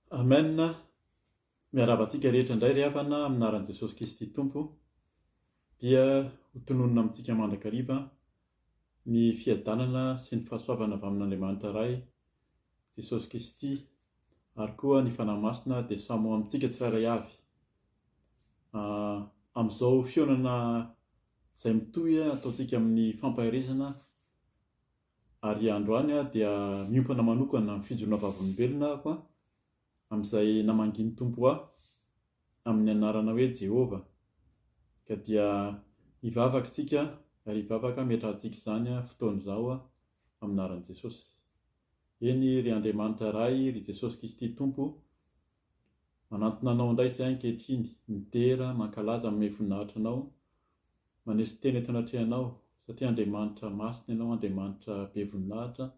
Amen Miarahaba antsika rehetra indray ry havana amin'ny anaran'i Jesosy Kristy Tompo dia ho tononina amintsika mandrakariva ny fiadanana sy ny fahasoavana avy amin'Andriamanitra Ray, Jesosy Kristy ary koa ny Fanahy Masina dia samy ho amintsika tsirairay avy. Amin'izao fihaonana izay mitohy ataontsika amin'ny fampaherezana Ary androany aho dia miompana manokana amin'ny fijoroana vavolombelona ahako amin'izay namangian'ny Tompo ahy amin'ny anarana hoe Jehovah. Ka dia hivavaka isika ary hivavaka hametrahantsika izany fotoana izao amin'ny anaran'i Jesosy. Eny ry Andriamanitra Ray, ry Jesosy Kristy Tompo, manantona Anao indray izahay ankehitriny, midera, mankalaza, manome voninahitra Anao, Maneso tena eto anatrehanao, satria Andriamanitra masina Ianao, Andriamanitra be voninahitra,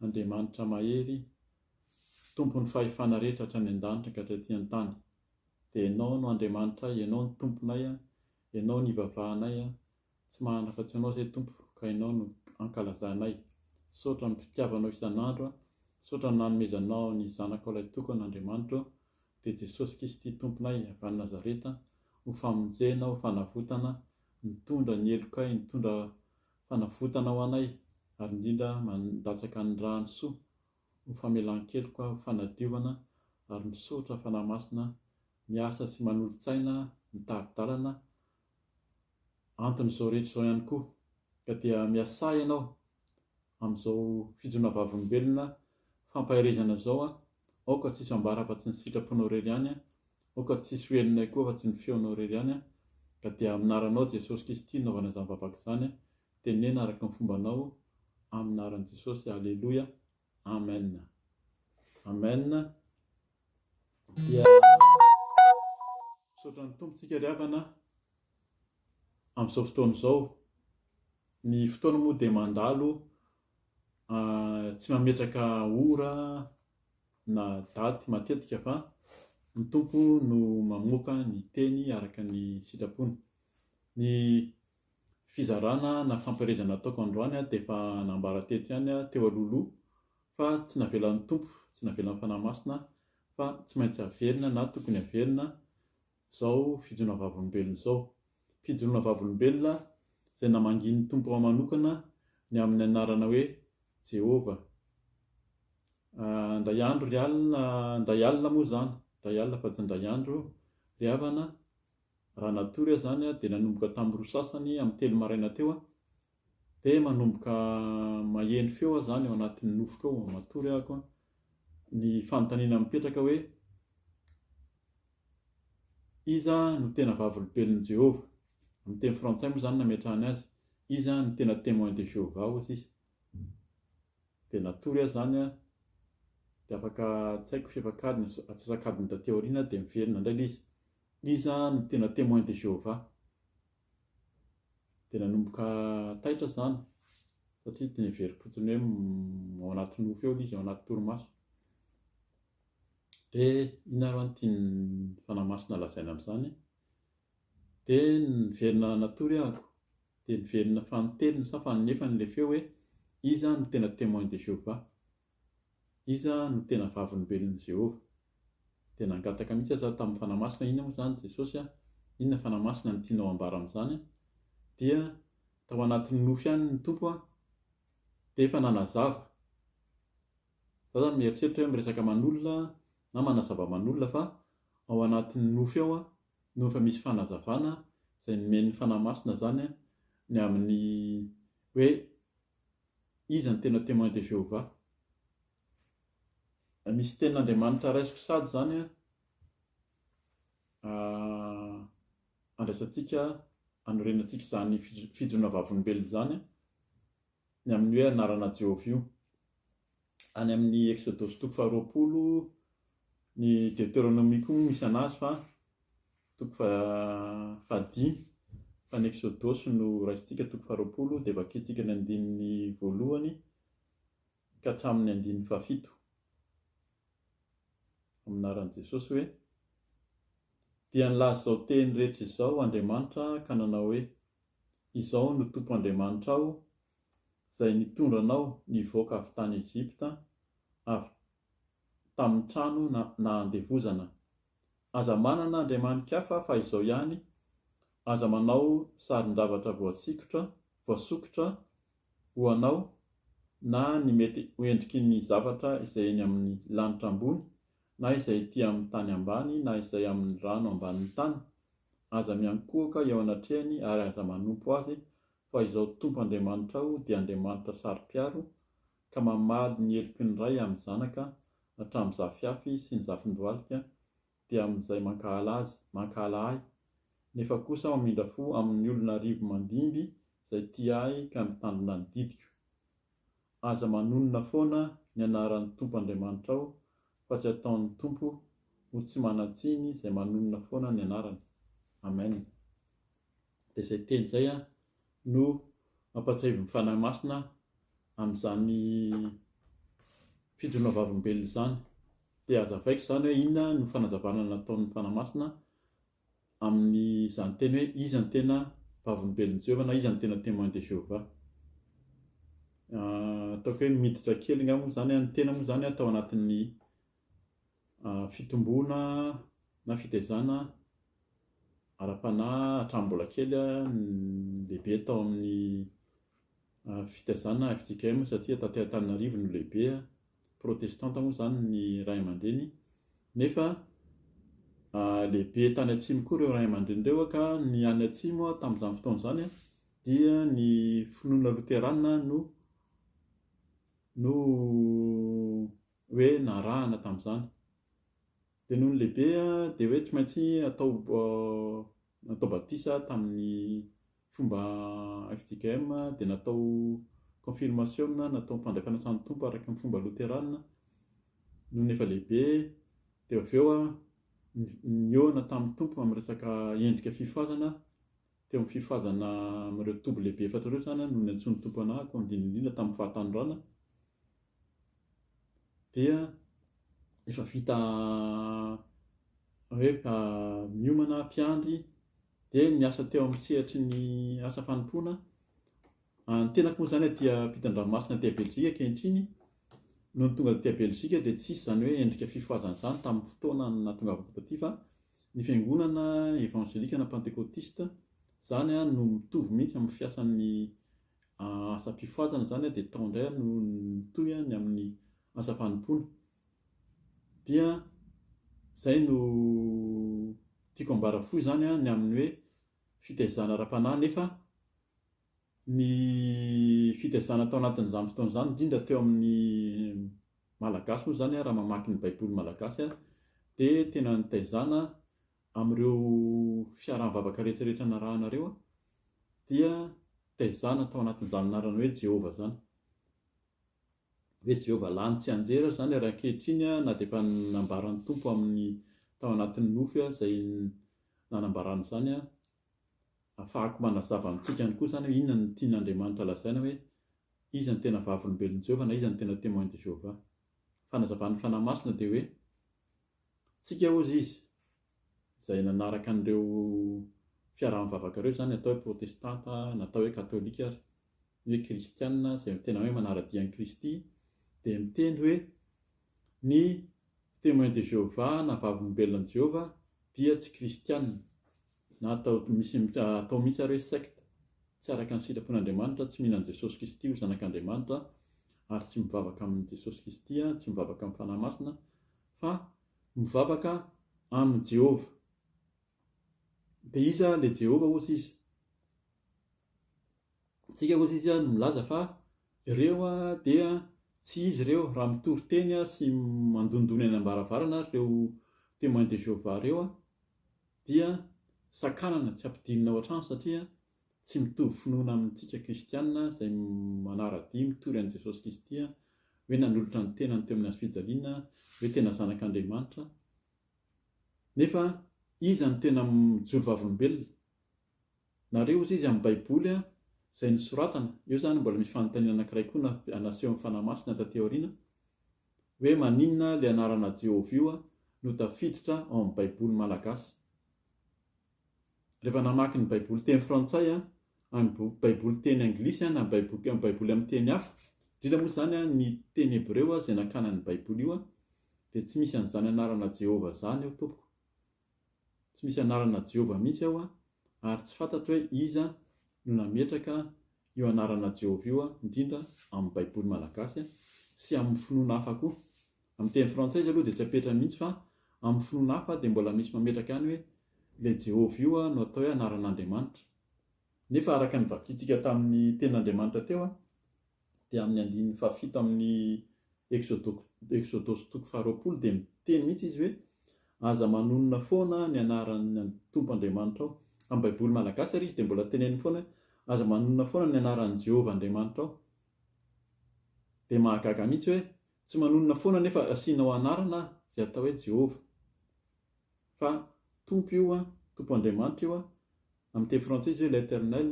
Andriamanitra mahery, Tompon'ny fahefana rehetra hatrany an-danitra ka hatraty an-tany. Dia Ianao no Andriamanitray, Ianao no Tomponay, Ianao no ivavahanay, tsy manana afa-tsy Anao izay Tompo, ka Ianao no ankalazanay. Misaotra amin'ny fitiavanao isan'andro, misaotra ny nanomezanao ny Zanakao Lahitokana, Andriamanitra ô, dia Jesosy Kisty Tomponay avy any Nazareta, ho famonjena, ho fanavotana, nitondra ny helokay, nitondra fanavotana ho anay, ary indrindra mandatsaka ny rany soa ho famelan-keloka, ho fanadiovana, ary misaotra Fanahy Masina miasa sy manolo-tsaina, mitari-dalana, anton'izao rehetra izao ihany koa, ka dia miasà ianao amin'izao fijoroana vavolombelona fampaherezana izao an, aoka tsy hisy ambara afa-tsy ny sitraponao irery ihany an, aoka tsy hisy ho henonay koa afa-tsy ny feonao irery ihany an, ka dia amin'ny anaranao Jesosy Kristy nanaovana izany vavaka izany an, tenena araka ny fombanao amin'ny anaran'i Jesosy, Aleloia, Amen. Amen. Dia misaotra ny Tompo tsika ry havana amin'izao fotoana izao. Ny fotoana moa dia mandalo tsy mametraka ora na daty matetika fa ny Tompo no mamoaka ny teny araka ny sitrapony. Ny fizarana na fampielezana nataoko androany dia efa nambara teto ihany teo alohaloha fa tsy navelan'ny Tompo, tsy navelan'ny Fanahy Masina fa tsy maintsy averina na tokony averina izao fijoroana vavolombelona izao. Fijoroana vavolombelona izay namangian'ny Tompo ahy manokana ny amin'ny anarana hoe Jehovah. Indray andro ry alina, indray alina moa izany, indray alina fa tsy indray andro ry havana, raha natory aho izany dia nanomboka tamin'ny roa sasany amin'ny telo maraina teo aho, Dia manomboka maheno feo aho izany ao anatin'ny nofiko ao, matory ahako an, ny fanontaniana mipetraka hoe, Iza no tena vavolombelon'i Jehovah? Amin'ny teny frantsay moa izany nametrahany azy, Iza no tena témoin de Jéhovah hozy izy. Dia natory aho izany an, dia afaka tsy haiko fefak'adiny, atsasak'adiny taty aoriana dia miverina indray ilay izy, Iza no tena témoin de Jéhovah? Dia nanomboka taitra izany satria dia niveriko fotsiny hoe ao anaty nofy ao ilay izy, ao anaty torimaso. Dia inona ary no tian'ny Fanahy Masina lazaina amin'izany? Dia niverina natory ahako, dia niverina fanintelony sa faninefany ilay feo hoe iza no tena témoin de Jéhovah? Iza no tena vavolombelon'i Jehovah? Dia nangataka mihitsy aza aho tamin'ny Fanahy Masina, inona moa izany Jesosy a? Inona Fanahy Masina no tianao ambara amin'izany? Dia tao anatin'ny nofy ihany ny Tompo a, dia efa nanazava. Za zany mieritreritra hoe miresaka aman'olona na manazava aman'olona fa ao anatin'ny nofy ao no efa misy fanazavana izay nomen'ny Fanahy Masina izany ny amin'ny hoe Iza no tena témoin de Jéhovah? Misy tenin'Andriamanitra raisiko sady izany an, andraisantsika, anorenantsika izany fijoroana vavolombelona izany ny amin'ny hoe anarana Jehovah io. Any amin'ny Eksodosy toko faharoapolo, ny Deoteronomia koa moa misy an'azy fa toko fahadimy, fa ny Eksodosy no raisintsika toko faharoapolo dia vakintsika ny andininy voalohany ka hatramin'ny andininy fahafito. Amin'ny anaran'i Jesosy hoe, Dia nilaza izao teny rehetra izao Andriamanitra ka nanao hoe, Izao no Tompo Andriamanitrao, izay nitondra anao nivoaka avy tany Egypta, avy. tamin'ny trano nahandevozana. Aza manana andriamani-kafa fa izao ihany, aza manao sarin-javatra voasikotra, voasokitra, ho anao, na ny mety ho endriky ny zavatra izay eny amin'ny lanitra ambony, na izay ety amin'ny tany ambany, na izay amin'ny rano ambanin'ny tany. Aza miankohoka eo anatrehany ary aza manompo azy, fa Izaho Tompo Andriamanitrao dia Andriamanitra saro-piaro, ka mamaly ny heloky ny ray amin'ny zanaka hatramin'ny zafiafy sy ny zafindohalika, dia amin'izay mankahala azy, mankahala ahy, nefa kosa mamindra fo amin'ny olona arivo mandimby izay tia ahy ka mitandrina ny didiko. Aza manonona foana ny anaran'ny Tompo Andriamanitrao, fa tsy ataon'ny Tompo ho tsy manan-tsiny izay manonona foana ny anarany. Amen. Dia izay teny izay no mampatsiahivin'ny Fanahy Masina amin'izany fijoroana vavolombelona izany. Dia hazavaiko izany hoe inona no fanazavana nataon'ny Fanahy Masina amin'izany teny hoe iza no tena vavolombelon'i Jehovah na iza no tena témoin de Jéhovah. Ataoko hoe miditra kely angamba moa izany, ny tena moa izany tao anatin'ny fitomboana na fitaizana ara-panahy hatramin'ny mbola kely, lehibe tao amin'ny fitaizana fjkm satria taty Antananarivo no lehibe, protestanta moa izany ny ray aman-dreny, nefa lehibe tany atsimo koa ireo ray aman-dreny ireo ka ny any atsimo tamin'izany fotoana izany dia ny finoana loterana no no hoe narahana tamin'izany. Dia nony lehibe dia hoe tsy maintsy atao natao batisa tamin'ny fomba fjkm dia natao confirmation natao mpandray fanasan'ny Tompo araka ny fomba loterana nony efa lehibe dia avy eo nihaona tamin'ny Tompo amin'ny resaka endrika fifazana teo amin'ny fifazana amin'ireo toby lehibe efatra ireo izany no niantsoan'ny Tompo anahako indrindra indrindra tamin'ny fahatanorana dia efa vita hoe miomana mpiandry dia niasa teo amin'ny sehatry ny asa fanompoana. Ny tenako moa izany aty ampitan-dranomasina aty Belzika ankehitriny. Nony tonga taty Belzika dia tsisy izany hoe endrika fifohazana izany tamin'ny fotoana nahatongavako taty fa ny fiangonana evangelika na pantekotista izany no mitovy mihitsy amin'ny fiasan'ny asam-pifohazana izany dia tao indray no nitohy ny amin'ny asa fanompoana. Dia izay no tiako ambara fohy izany ny amin'ny hoe fitaizana ara-panahy nefa ny fitaizana tao anatin'izany fotoana izany indrindra teo amin'ny Malagasy moa izany raha mamaky ny baiboly malagasy dia tena nitaizana amin'ireo fiaraha-mivavaka rehetra rehetra narahanareo dia taizana tao anatin'izany anarana hoe Jehovah izany. Hoe Jehovah lany tsy anjera ary izany ary ankehitriny na dia efa nambaran'ny Tompo amin'ny tao anatin'ny nofy izay nanambarany izany afahako manazava amintsika ihany koa izany hoe inona no tian'Andriamanitra lazaina hoe iza no tena vavolombelon'i Jehovah na iza no tena témoin de Jéhovah. Fanazavan'ny Fanahy Masina dia hoe tsika hozy izy izay nanaraka an'ireo fiaraha-mivavaka ireo izany atao hoe protestanta na atao hoe katolika ary ny hoe kristiana izay tena hoe manara-dia an'i Kristy dia miteny hoe ny Témoin de Jéhovah na Vavolombelon'i Jehovah dia tsy kristiana na atao misy atao mihitsy ary hoe secte tsy araka ny sitrapon'Andriamanitra, tsy mino an'i Jesosy Kristy ho Zanak'Andriamanitra ary tsy mivavaka amin'i Jesosy Kristy, tsy mivavaka amin'ny Fanahy Masina fa mivavaka amin'i Jehovah. Dia iza ilay Jehovah hozy izy? Tsika hozy izy no milaza fa ireo dia tsy izy ireo raha mitory teny sy mandondona eny am-baravarana ary ireo Témoins de Jéhovah ireo dia sakanana tsy ampidirina ao an-trano satria tsy mitovy finoana amintsika kristiana izay manara-dia mitory an'i Jesosy Kristy hoe nanolotra ny tenany teo amin'ny hazo fijaliana hoe tena zanak'Andriamanitra nefa iza no tena mijoro vavolombelona Nareo ozy izy amin'ny baiboly a izay nosoratana, eo izany mbola misy fanontaniana anankiray koa na nasehon'ny Fanahy Masina taty aoriana hoe maninona le anarana Jehovah io no tafiditra ao amin'ny baiboly malagasy. Rehefa namaky ny baiboly teny frantsay a, ny baiboly teny anglisy a, na baiboly amin'ny teny hafa, indrindra moa izany ny teny hebreo izay nakana ny baiboly io a, Dia tsy misy an'izany anarana Jehovah izany ao tompoko. Tsy misy anarana Jehovah mihitsy ao ary tsy fantatro hoe iza no nametraka io anarana Jehovah io indrindra amin'ny baiboly malagasy sy amin'ny finoana hafa koa. Amin'ny teny frantsay izy aloha dia tsy apetrany mihitsy fa amin'ny finoana hafa dia mbola misy mametraka ihany hoe ilay Jehovah io no atao hoe anaran'Andriamanitra. Nefa araka ny vakintsika tamin'ny tenin'Andriamanitra teo dia amin'ny andininy fahafito amin'ny Eksodosy toko faharoapolo dia miteny mihitsy izy hoe aza manonona foana ny anaran'ny Tompo Andriamanitrao. Amin'ny Baiboly malagasy ary izy dia mbola teneniny foana hoe aza manonona foana ny anaran'i Jehovah Andriamanitrao. Dia mahagaga mihitsy hoe tsy manonona foana nefa asianao anarana izay atao hoe Jehovah. Fa Tompo io an, Tompo Andriamanitra io an, amin'ny teny frantsay izy hoe l'Eternel,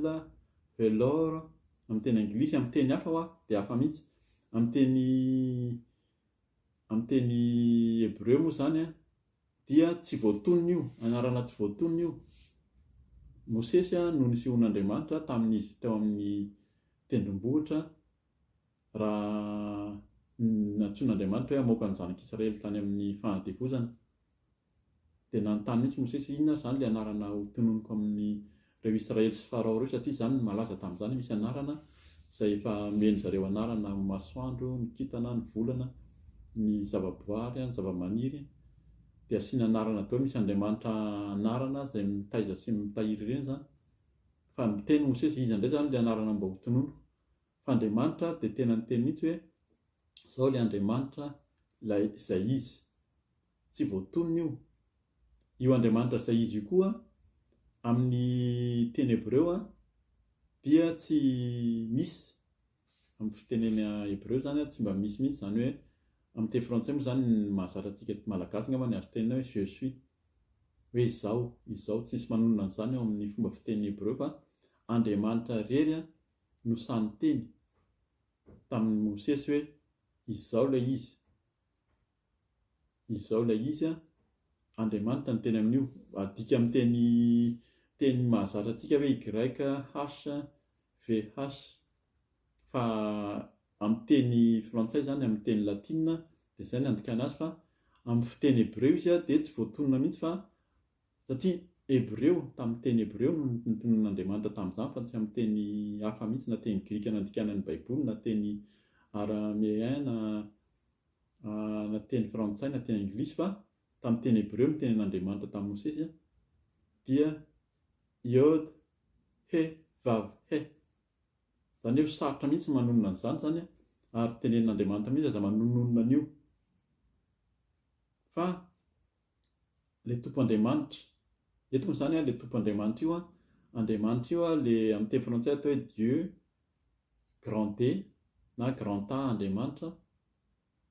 the Lord, amin'ny teny anglisy, amin'ny teny hafa hoa dia hafa mihitsy. Amin'ny teny amin'ny teny hebreo moa izany an, dia tsy voatonona io, anarana tsy voatonona io. Mosesy no nisehoan'Andriamanitra tamin'izy teo amin'ny tendrombohitra raha nantsoin'Andriamanitra hoe hamoaka ny zanak'Israely tany amin'ny fahadevozana. Dia nanontany mihitsy Mosesy hoe, Inona ary izany ilay anarana ho tononiko amin'ireo Israely sy Farao ireo? Satria izany no malaza tamin'izany, misy anarana izay efa omen-dry zareo anarana amin'ny masoandro, ny kintana, ny volana, ny zavaboary, ny zavamaniry. Dia asiana anarana daholo, misy andriamanitra anarana izay mitaiza sy mitahiry ireny izany. Fa niteny Mosesy, Iza indray izany ilay anarana mba ho tononiko? Fa Andriamanitra dia tena niteny mihitsy hoe, Izaho ilay Andriamanitra ilay izay Izy. Tsy voatonona io. Io Andriamanitra izay Izy io koa, amin'ny teny hebreo dia tsy misy, amin'ny fitenena hebreo izany tsy mba misy mihitsy izany hoe, amin'ny teny frantsay moa izany ny mahazatra antsika malagasy angamba ny azo tenenina hoe je suis, hoe izaho, izao, tsy misy manonona an'izany ao amin'ny fomba fiteny hebreo fa Andriamanitra irery no sahy niteny tamin'i Mosesy hoe izao ilay izy, izao ilay izy an, Andriamanitra niteny amin'io, adika amin'ny teny teny mahazatra antsika hoe YHVH, fa amin'ny teny frantsay izany, amin'ny teny latina dia izay no andikana azy fa amin'ny fiteny hebreo izy dia tsy voatonona mihitsy fa Satria Hebreo, tamin'ny teny hebreo no notononin'Andriamanitra tamin'izany fa tsy amin'ny teny hafa mihitsy na teny grika nandikana ny Baiboly na teny araméen na na teny frantsay na teny anglisy fa tamin'ny teny hebreo no tenin'Andriamanitra tamin'i Mosesy dia Yod He Vav He. Izany hoe sarotra mihitsy ny manonona an'izany izany ary tenenin'Andriamanitra mihitsy aza manononona an'io. Fa Ilay Tompo Andriamanitra. Eto moa izany ilay Tompo Andriamanitra io, Andriamanitra io ilay amin'ny teny frantsay atao hoe Dieu, grand D na grand A Andriamanitra,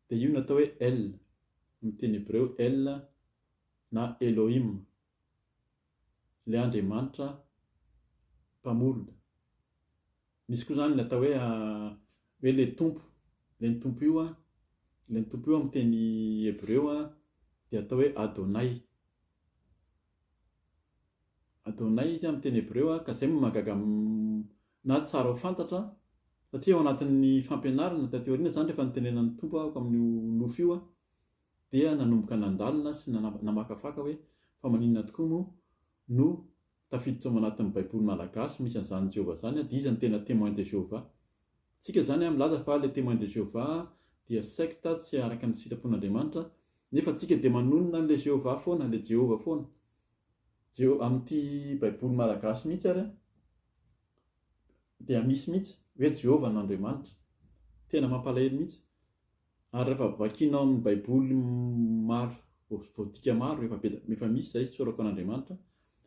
dia io no atao hoe El, amin'ny teny hebreo El na Elohim, ilay Andriamanitra mpamorona. Misy koa izany ny atao hoe hoe ilay Tompo, ilay ny Tompo io an, ilay ny Tompo io amin'ny teny hebreo an dia atao hoe Adonai. Adonai izy amin'ny teny hebreo an, ka izay no mahagaga na tsara ho fantatra satria ao anatin'ny fampianarana taty aoriana izany rehefa nitenenan'ny Tompo aho amin'io nofy io an, dia nanomboka nandalina sy namakafaka hoe fa maninona tokoa moa no Tafiditra ao anatin'ny baiboly malagasy misy an'izany Jehovah izany dia iza no tena témoin de Jehovah? Tsika izany milaza fa le témoin de Jehovah dia secte tsy araka ny sitrapon'Andriamanitra nefa tsika dia manonona an'le Jehovah foana, le Jehovah foana. Jeho amin'ity baiboly malagasy mihitsy ary dia misy mihitsy hoe Jehovah no Andriamanitra. Tena mampalahelo mihitsy. Ary rehefa vakianao amin'ny baiboly maro voadika maro efa be efa misy izay tsorako an'Andriamanitra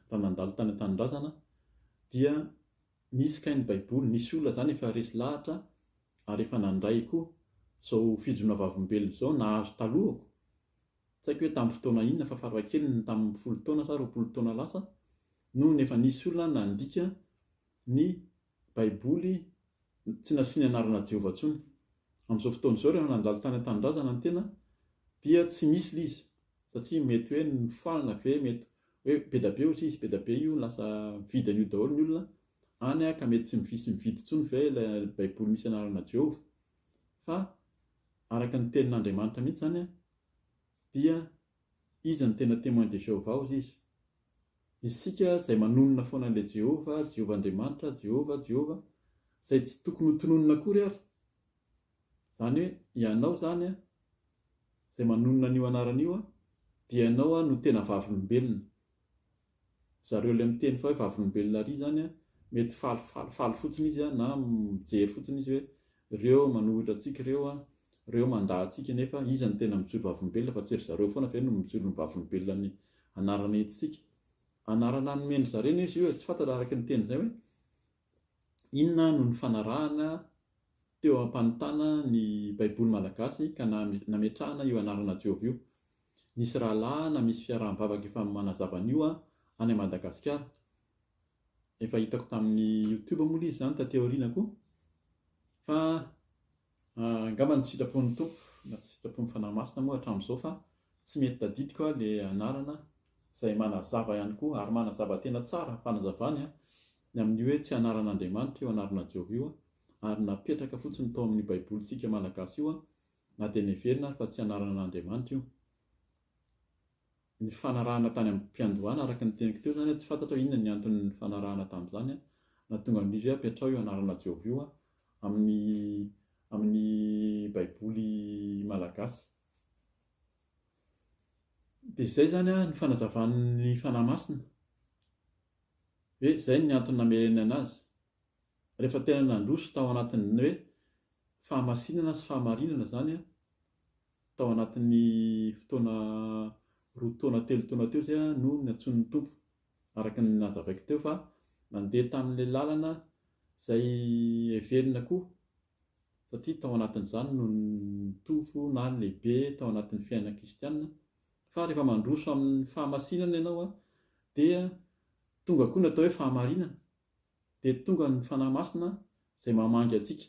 raha nandalo tany an-tanindrazana dia nisy kay ny baiboly nisy olona izany efa resy lahatra ary efa nandray koa izao fijoroana vavolombelona izao nahazo talohako tsy haiko hoe tamin'ny fotoana inona fa farafahakeliny tamin'ny folo taona sa 20 taona lasa no efa nisy olona nandika ny Baiboly tsy nasiany anarana Jehovah intsony. Amin'izao fotoana izao rehefa nandalo tany an-tanindrazana ny tena dia tsy misy ilay izy satria mety hoe nofoanana ve, mety hoe be da be ozy izy, be da be io lasa mividy an'io daholo ny olona any ka mety tsy misy mividy intsony ve ilay Baiboly misy anarana Jehovah. Fa araka ny tenin'Andriamanitra mihitsy izany. Dia iza no tena Témoin de Jéhovah hozy izy? Isika izay manonona foana an'ilay Jehovah, Jehovah Andriamanitra, Jehovah, Jehovah, izay tsy tokony ho tononina akory ary. Izany hoe ianao izany an, izay manonona an'io anarana io an, dia ianao an no tena vavolombelona. Zareo ilay miteny fa hoe vavolombelona ary izany an, mety faly faly faly fotsiny izy an, na mijery fotsiny izy hoe ireo manohitra antsika ireo an, ireo mandà antsika nefa iza no tena mijoro vavolombelona fa tsy ry zareo foana ve no mijoro ny vavolombelona ny anarana entintsika. Anarana nomen-dry zareo anie izy io e, tsy fantatra araka ny teny izay hoe inona no nifanarahana teo am-panontana ny Baiboly malagasy ka nametrahana io anarana Jehovah io. Nisy rahalahy na misy fiaraha-mivavaka efa manazava an'io any Madagasikara. Efa hitako tamin'ny youtube moa ilay izy izany taty aoriana koa. Fa angamba ny sitrapon'ny Tompo na tsy sitrapon'ny Fanahy Masina moa hatramin'izao fa tsy mety tadidiko ilay anarana izay manazava ihany koa ary manazava tena tsara fanazavany ny amin'io hoe tsy anaran'Andriamanitra io anarana Jehovah io ary napetraka fotsiny tao amin'io Baibolintsika malagasy io na dia neverina ary fa tsy anaran'Andriamanitra io. Ny fanarahana tany am-piandohana araka ny teniko teo izany tsy fantatra hoe inona ny anton'ny nifanarahana tamin'izany nahatonga an'izy hoe apetraho io anarana Jehovah io amin'ny amin'ny Baiboly malagasy. Dia izay izany ny fanazavan'ny Fanahy Masina hoe izay ny antony namerenana azy. Rehefa tena nandroso tao anatin'ny hoe fahamasinana sy fahamarinana izany tao anatin'ny fotoana roa taona telo taona teo izay no niantsoan'ny Tompo araka ny nazavaiko teo fa nandeha tamin'ilay lalana izay heverina koa satria tao anatin'izany no nitovo na lehibe tao anatin'ny fiainana kristiana fa rehefa mandroso amin'ny fahamasinana ianao dia tonga koa ny atao hoe fahamarinana dia tonga ny Fanahy Masina izay mamangy antsika.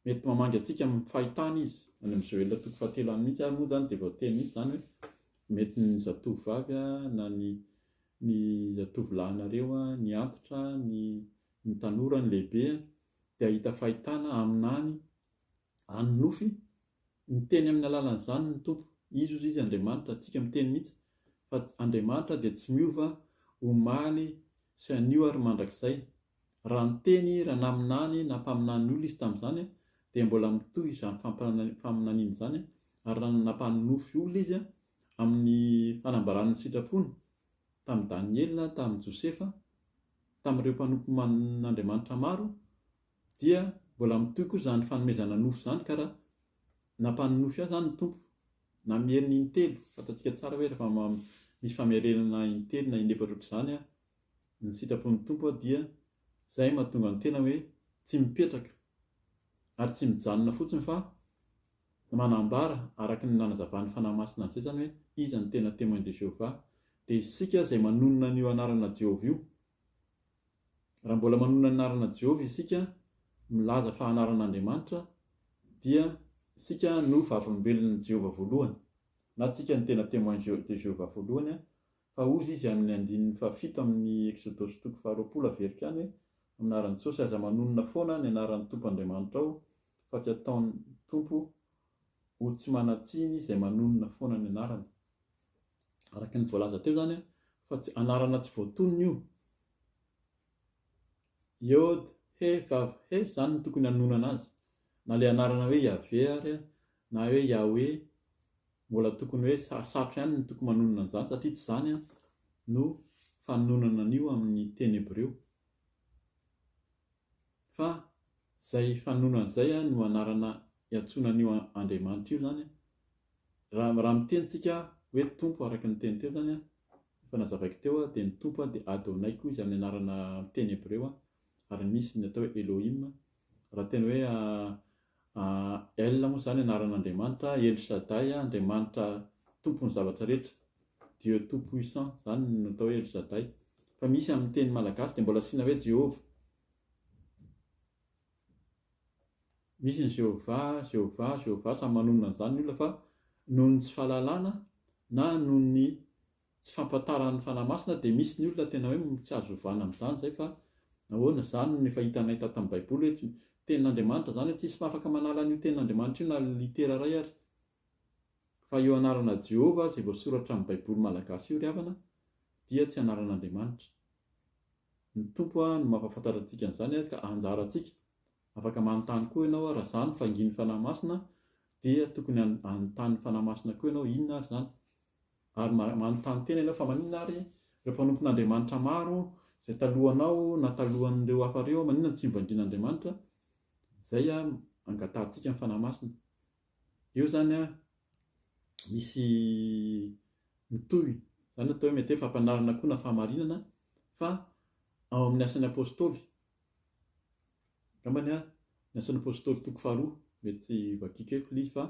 Mety mamangy antsika amin'ny fahitana izy. Any amin'ny Joela toko fahatelo any mihitsy ary moa izany dia voateny mihitsy izany hoe mety ny zatovovavy na ny ny zatovolahinareo, ny antitra, ny ny tanora, ny lehibe dia hahita fahitana haminany any nofy Miteny amin'ny alalan'izany ny Tompo. Izy hozy izy Andriamanitra, tsika miteny mihitsy fa Andriamanitra dia tsy miova omaly sy anio ary mandrakizay. Raha niteny, raha naminany na mpaminany olona izy tamin'izany dia mbola mitohy izany faminaniana izany ary raha nampanonofy olona izy amin'ny fanambarany ny sitrapony tamin'i Daniela, tamin'i Josefa, tamin'ireo mpanompon'Andriamanitra maro Dia mbola mitohy koa izany fanomezana nofy izany ka raha nampanonofy ahy izany ny Tompo, namerina intelo, fantatsika tsara hoe rehefa misy famerenana intelo na inefatra ohatr'izany ny sitrapon'ny Tompo dia izay mahatonga ny tena hoe tsy mipetraka ary tsy mijanona fotsiny fa manambara araka ny nanazavan'ny Fanahy Masina an'izay izany hoe iza no tena Témoin de Jéhovah dia isika izay manonona an'io anarana Jéhovah io. Raha mbola manonona ny anarana Jehovah isika, milaza fa anaran'Andriamanitra, dia isika no vavolombelon'i Jehovah voalohany, na tsika no tena Témoin de Jéhovah voalohany, fa hozy izy amin'ny andininy fahafito amin'ny Eksodosy toko faharoapolo averiko ihany hoe, Amin'ny anaran'i Jesosy, aza manonona foana ny anaran'ny Tompo Andriamanitrao, fa tsy ataon'ny Tompo ho tsy manan-tsiny izay manonona foana ny anarany. Araka ny voalaza teo izany fa tsy anarana tsy voatonona io. Yod, He, Vav, He, izany no tokony hanonana azy. Na ilay anarana hoe Yaveh ary na hoe Yahweh, mbola tokony hoe sarotra ihany ny tokony manonona an'izany satria tsy izany no fanononana an'io amin'ny teny hebreo. Fa izay fanononana izay no anarana iantsoana an'io Andriamanitra io izany. Raha raha miteny tsika hoe Tompo araka ny teny teo izany an, efa nazavaiko teo dia ny Tompo dia Adonai koa izy amin'ny anarana teny hebreo ary misy ny atao hoe Elohim. Raha teny hoe El moa izany anaran'Andriamanitra, El Shaddai Andriamanitra Tompon'ny zavatra rehetra, Dieu tout puissant, izany no atao hoe El Shaddai. Fa misy amin'ny teny malagasy dia mbola asiana hoe Jehovah. Misy ny Jehovah, Jehovah, Jehovah, samy manonona an'izany ny olona fa noho ny tsy fahalalana na noho ny tsy fampatantaran'ny Fanahy Masina dia misy ny olona tena hoe tsy azo ovana amin'izany izay fa nahoana izany no efa hitanay tato amin'ny Baiboly hoe tsy Tenin'Andriamanitra izany hoe tsisy afaka manala an'io Tenin'Andriamanitra io na litera iray ary. Fa io anarana Jehovah izay voasoratra amin'ny Baiboly malagasy io ry havana dia tsy anaran'Andriamanitra. Ny Tompo no mampahafantatra antsika an'izany ka anjarantsika. Afaka manontany koa ianao raha izany fangin'ny Fanahy Masina dia tokony hanontany ny Fanahy Masina koa ianao inona ary izany. Ary manontany tena ianao fa maninona ary ireo mpanompon'Andriamanitra maro izay talohanao na talohan'ireo hafa ireo maninona no tsy mivangian'Andriamanitra? Izay angatahantsika ny Fanahy Masina. Eo izany an, misy mitohy, izany atao hoe mety hoe fampianarana koa na fahamarinana fa ao amin'ny Asan'ny Apostoly, angambany an, ny Asan'ny Apostoly toko faharoa, mety vakiko eto ilay izy fa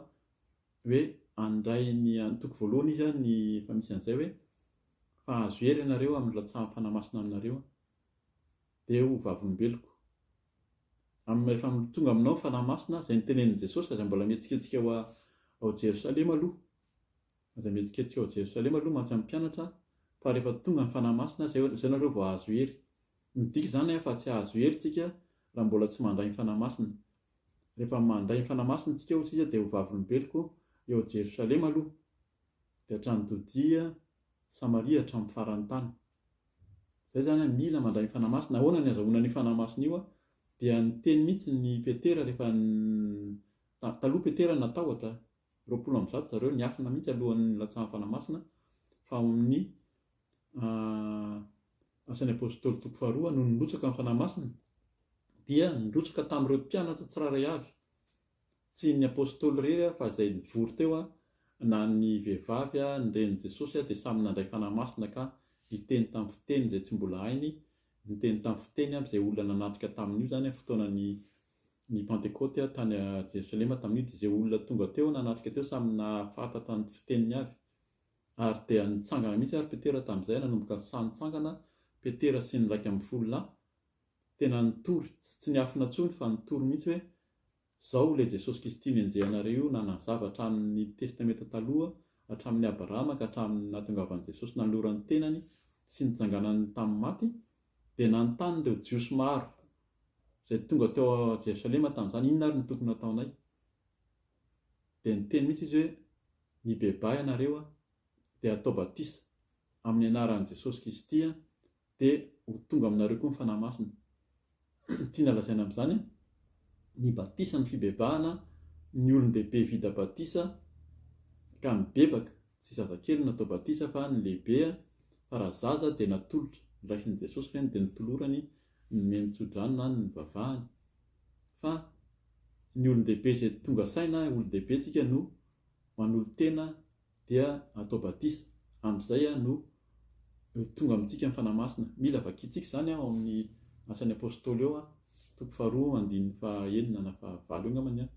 hoe handray ny toko voalohany izy an, ny efa misy an'izay hoe fa hahazo hery ianareo amin'ny latsahan'ny Fanahy Masina aminareo dia ho vavolombeloko. Amin'ny rehefa tonga aminao ny Fanahy Masina, izay notenenin'i Jesosy, aza mbola mihetsiketsika ho ao Jerosalema aloha. Aza mihetsiketsika ao Jerosalema aloha mantsy amin'ny mpianatra, fa rehefa tonga ny Fanahy Masina, izay izay nareo vao hahazo hery. Midika izany fa tsy hahazo hery tsika raha mbola tsy mandray ny Fanahy Masina. Rehefa mandray ny Fanahy Masina tsika hoy isika dia ho vavolombeloko eo Jerosalema aloha, dia hatrany Jodia, Samaria hatramin'ny faran'ny tany. Zay zany an, mila mandray ny Fanahy Masina. Ahoana ny azahoana an'io Fanahy Masina io an? Dia niteny mihitsy ny Petera rehefa taloha Petera natahotra, 120 zareo niafina mihitsy alohan'ny nilatsahan'ny Fanahy Masina, fa ao amin'ny Asan'ny Apostoly toko faharoa no nirotsaka ny Fanahy Masina, dia nirotsaka tamin'ireo mpianatra tsirairay avy. Tsy ny Apostoly irery fa izay nivory teo na ny vehivavy, ny renin'i Jesosy dia samy nandray Fanahy Masina ka niteny tamin'ny fiteny izay tsy mbola hainy, niteny tamin'ny fiteny aby izay olona nanatrika tamin'io izany fotoanan'ny ny Pantekoty tany Jerosalema tamin'io dia izay olona tonga teo nanatrika teo samy nahafantatra ny fiteniny avy ary dia nitsangana mihitsy ary Petera tamin'izay nanomboka sahy nitsangana Petera sy ny 11 lahy tena nitory, tsy niafina intsony fa nitory mihitsy hoe zao ilay Jesosy Kristy nenjehanareo io nanazava hatramin'ny Testamenta Taloha, hatramin'i Abrahama ka hatramin'ny nahatongavan'i Jesosy nanolorany ny tenany sy nitsanganany tamin'ny maty, dia nanontany ireo Jiosy maro izay tonga teo Jerosalema tamin'izany, inona ary no tokony hataonay? Dia niteny mihitsy izy hoe, mibebaha ianareo dia atao batisa amin'ny anaran'i Jesosy Kristy dia ho tonga aminareo koa ny Fanahy Masina. Ny tiana lazaina amin'izany, ny batisa ny fibebahana, ny olon-dehibe vita batisa ka mibebaka, tsy zazakely no natao batisa fa ny lehibe, fa raha zaza dia natolotra, noraisin'i Jesosy ireny dia notolorany, nomeny tso-drano na nivavahany. Fa ny olon-dehibe izay tonga saina, olon-dehibe tsika no manolo-tena dia atao batisa, amin'izay no tonga amintsika ny Fanahy Masina. Mila vakintsika izany ao amin'ny Asan'ny Apostoly ao, toko faharoa andininy fahenina na fahavalo eo angambany,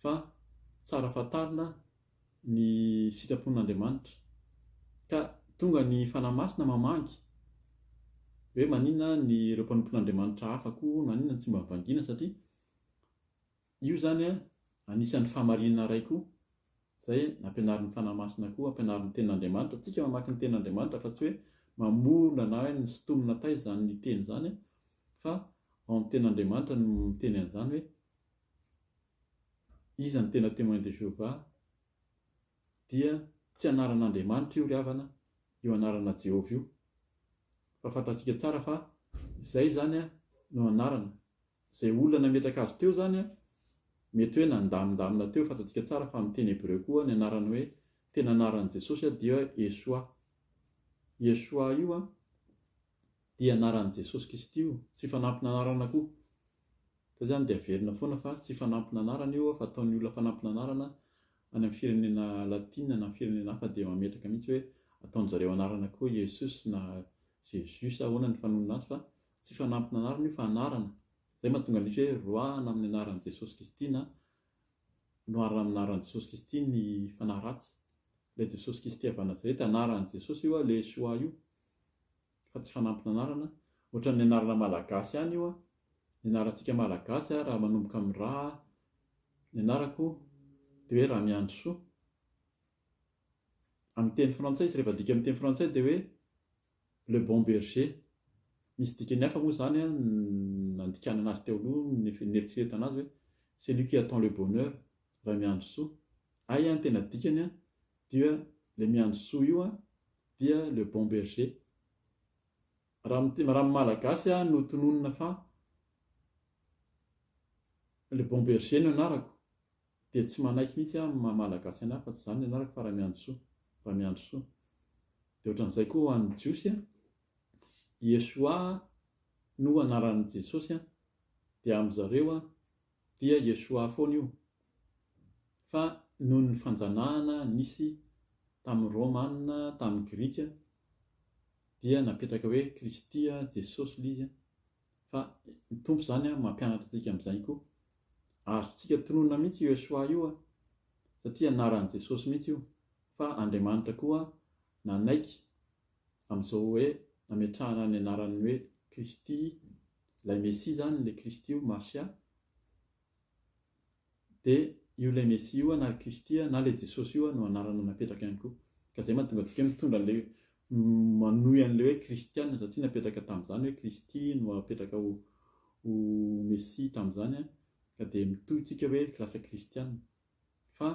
fa tsara fantarina ny sitrapon'Andriamanitra. Ka tonga ny Fanahy Masina mamangy hoe maninona ny ireo mpanompon'Andriamanitra hafa koa maninona no tsy mba mivangiana satria Io izany an, anisan'ny fahamarinana iray koa, izay nampianarin'ny Fanahy Masina koa, ampianarin'ny Tenin'Andriamanitra. Tsika mamaky ny Tenin'Andriamanitra fa tsy hoe mamorona na hoe nosintomina taiza izany teny izany fa ao amin'ny Tenin'Andriamanitra no miteny an'izany hoe iza no tena Témoin de Jéhovah dia tsy anaran'Andriamanitra io ry havana, io anarana Jehovah io fa fantatsika tsara fa izay izany no anarana Izay olona nametraka azy teo izany an, mety hoe nandamindamina teo, fantatsika tsara fa amin'ny teny hebreo koa ny anarany hoe tena anaran'i Jesosy an dia Yeshua. Yeshua io an dia anaran'i Jesosy Kristy io, tsy fanampin'anarana koa. Izay izany dia averina foana fa tsy fanampin'anarana io fa ataon'ny olona fanampin'anarana any amin'ny firenena latina na firenena hafa dia mametraka mihitsy hoe ataon-dry zareo anarana koa Yesus na Jesus ahoana ny fanonona azy fa Tsy fanampin'anarana io fa anarana. Izay mahatonga ny hoe roahana amin'ny anaran'i Jesosy Kristy na noharina amin'ny anaran'i Jesosy Kristy ny fanahy ratsy. Ilay Jesosy Kristy avy any Nazareta, anaran'i Jesosy io ilay Yeshua io fa tsy fanampin'anarana. Ohatran'ny anarana malagasy ihany io. Ny anarantsika malagasy raha manomboka amin'ny Ra ny anarako dia hoe Ramiandrisoa. Amin'ny teny frantsay izy rehefa adika amin'ny teny frantsay dia hoe Le bon berger. Misy dikany hafa moa izany an, nandikana azy teo aloha, nieritreretana azy hoe celui qui attend le bonheur, Ramiandrisoa. Hay an, tena dikany an, Dia le miandry soa io an dia le bon berger. Raha amin'ny raha amin'ny malagasy aho no tononina fa le bon berger no anarako dia tsy manaiky mihitsy aho amin'ny maha malagasy anahy fa tsy izany ny anarako fa Ramiandrisoa, Ramiandrisoa. Dia ohatran'izay koa ho an'ny jiosy an, Yeshua no anaran'i Jesosy an, dia amin-dry zareo an dia Yeshua foana io fa noho ny fanjanahana nisy tamin'ny Romana, tamin'ny Grika dia napetraka hoe Kristy Jesosy ilay izy fa ny Tompo izany mampianatra antsika amin'izany koa. Azontsika tononina mihitsy io Yeshua io satria anaran'i Jesosy mihitsy io fa Andriamanitra koa nanaiky amin'izao hoe nametrahana ny anaran'ny hoe Kristy Ilay Mesia izany, ilay Kristy io, Mashiah, dia io ilay Mesia io na Kristy na ilay Jesosy io no anarana napetraka ihany koa. Ka izay mahatonga antsika hoe mitondra an'ilay, manohy an'ilay hoe kristiana satria napetraka tamin'izany hoe Kristy no apetraka ho ho Mesia tamin'izany ka dia mitohy tsika hoe lasa kristiana. Fa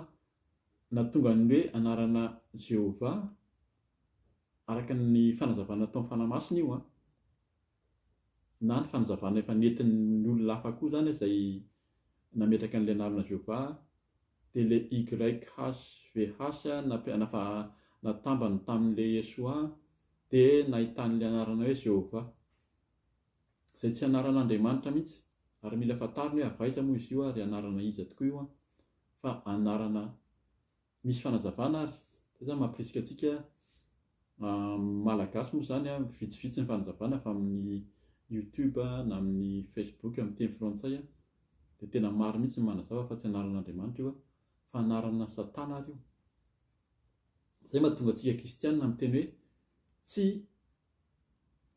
nahatonga ny hoe anarana Jehovah araka ny fanazavana nataon'ny Fanahy Masina io an, na ny fanazavana efa nentin'ny olona hafa koa izany izay nametraka an'ilay anarana Jehovah dia ilay YHVH natambany tamin'ilay Yeshua dia nahitany ilay anarana hoe Jehovah izay tsy anaran'Andriamanitra mihitsy ary mila fantarina hoe avy aiza moa izy io ary anarana iza tokoa io fa anarana Misy fanazavana ary, zay zany mampirisika antsika Malagasy moa zany an, vitsivitsy ny fanazavana fa amin'ny youtube na amin'ny facebook amin'ny teny frantsay dia tena maro mihitsy ny manazava fa tsy anaran'Andriamanitra io fa anarana satana ary io. Zay mahatonga antsika kristianina miteny hoe tsy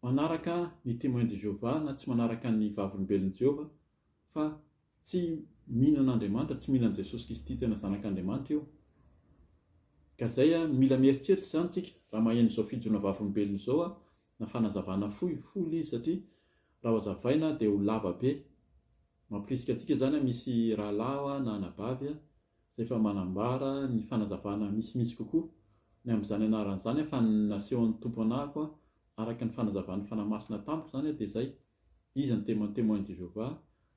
manaraka ny Témoins de Jéhovah na tsy manaraka ny Vavolombelon'i Jehovah fa tsy mino an'Andriamanitra, tsy mino an'i Jesosy Kristy tena Zanak'Andriamanitra io. Ka zay a, mila mieritreritra izany tsika raha maheno izao fijoroana vavolombelona izao a, na fanazavana fohy, fohy ilay izy satria raha ho azavaina dia ho lava be. Mampirisika antsika izany a, misy rahalahy na anabavy a, izay efa manambara ny fanazavana misimisy kokoa ny amin'izany anarana izany fa ny nasehon'ny Tompo anahako araka ny fanazavan'ny Fanahy Masina tamiko izany dia izay, iza ny tena Témoin de Jéhovah,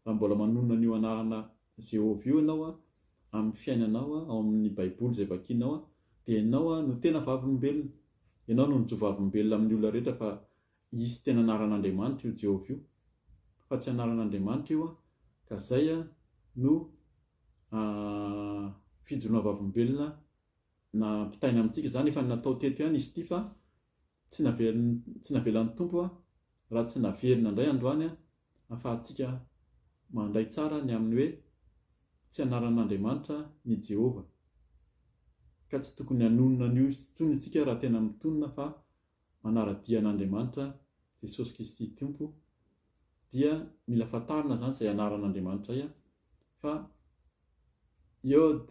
raha mbola manonona an'io anarana Jéhovah io ianao amin'ny fiainanao ao amin'ny baiboly izay vakianao dia ianao no tena vavolombelona, ianao no mijoro vavolombelona amin'ny olona rehetra fa hisy tena anaran'Andriamanitra io Jéhovah io fa tsy anaran'Andriamanitra io ka izay no fijoroana vavolombelona nampitaina amintsika izany, efa natao teto ihany izy ity fa tsy naveriny tsy navelan'ny Tompo raha tsy naverina indray androany ahafahantsika mandray tsara ny amin'ny hoe tsy anaran'Andriamanitra ny Jehovah ka tsy tokony hanonona an'io intsony isika raha tena mitonona fa manara-dia an'Andriamanitra Jesosy Kristy Tompo dia mila fantarina izany izay anaran'Andriamanitra izay fa Yod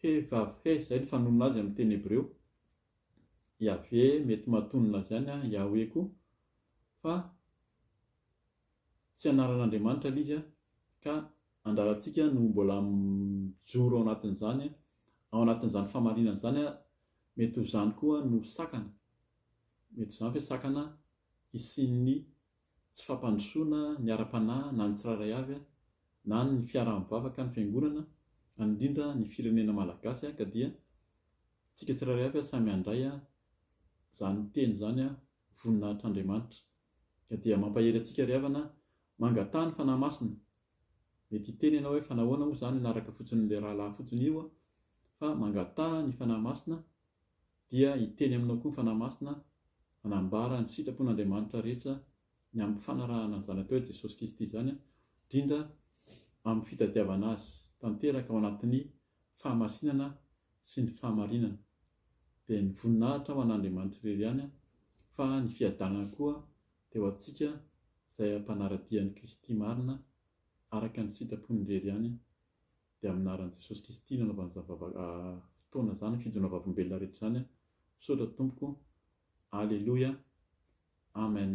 He Vav He izay ny fanonona azy amin'ny teny hebreo Yaveh mety mahatonona azy ihany an Yahweh koa fa tsy anaran'Andriamanitra ilay izy ka andrarantsika no mbola mijoro ao anatin'izany ao anatin'izany famarinana izany Mety ho izany koa no sakana, mety ho izany ve sakana hisian'ny tsy fampandrosoana ny ara-panahy na ny tsirairay avy na ny fiaraha-mivavaka ny fiangonana ary indrindra ny firenena malagasy ka dia tsika tsirairay avy samy handray izany teny izany voninahitr'Andriamanitra ka dia mampahery antsika ry havana mangataha ny Fanahy Masina Mety hiteny ianao hoe fa nahoana moa izany hanaraka fotsiny ilay rahalahy fotsiny io aho? Fa mangataha ny Fanahy Masina dia hiteny aminao koa ny Fanahy Masina hanambara ny sitrapon'Andriamanitra rehetra ny amin'ny fanarahana an'izany atao hoe Jesosy Kristy izany, indrindra amin'ny fitadiavana Azy tanteraka ao anatin'ny fahamasinana sy ny fahamarinana. Dia ny voninahitra ho an'Andriamanitra irery ihany fa ny fiadanana koa dia ho antsika izay mpanara-dia an'i Kristy marina araka ny sitrapony irery ihany, dia amin'ny anaran'i Jesosy Kristy no anaovana izany vavaka fotoana izany, fijoroana vavolombelona rehetra izany. Misaotra Tompoko. Aleloia. Amen.